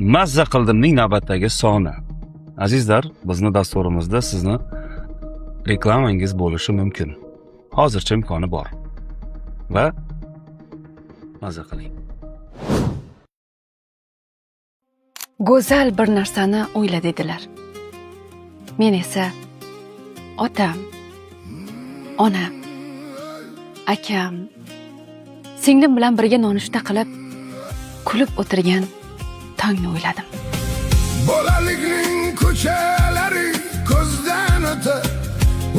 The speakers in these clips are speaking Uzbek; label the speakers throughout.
Speaker 1: Mazza qildimning navbatdagi soni. Azizlar, bizni dasturimizda sizni reklamangiz bo'lishi mumkin. Hozircha imkoni bor. Va mazza qiling.
Speaker 2: Go'zal bir narsani o'yla dedilar. Men esa otam, onam, akam, singlim bilan birga nonushta qilib, kulib o'tirgan tongni o'yladim.
Speaker 3: Bolalikning ko'chalari ko'zdan o'tar.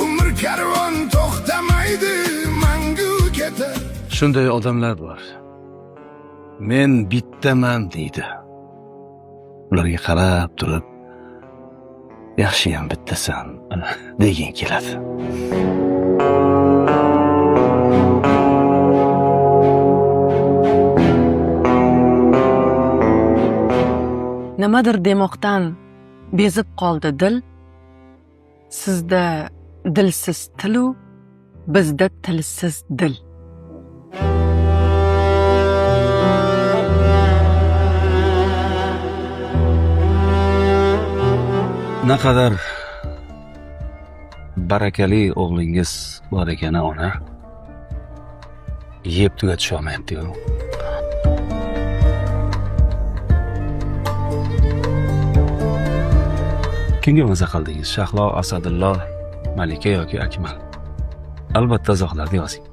Speaker 3: Umr karvon to'xtamaydi, mangu ketar.
Speaker 1: Shunday odamlar bor. Men bittaman deydi. Ularga qarab turib, yaxshiyam bittasan degin keladi.
Speaker 4: Nimadir demoqdan bezib qoldi dil. Sizda dilsiz tilu, bizda tilsiz dil.
Speaker 1: Naqadar barakali o'g'lingiz bor ekan, ona. Yeb tugatisholmayapti-yu. Kimga maza qildingiz? Shahlo, Asadullo, Malika yoki Akmal? Albatta izohlarda yozing.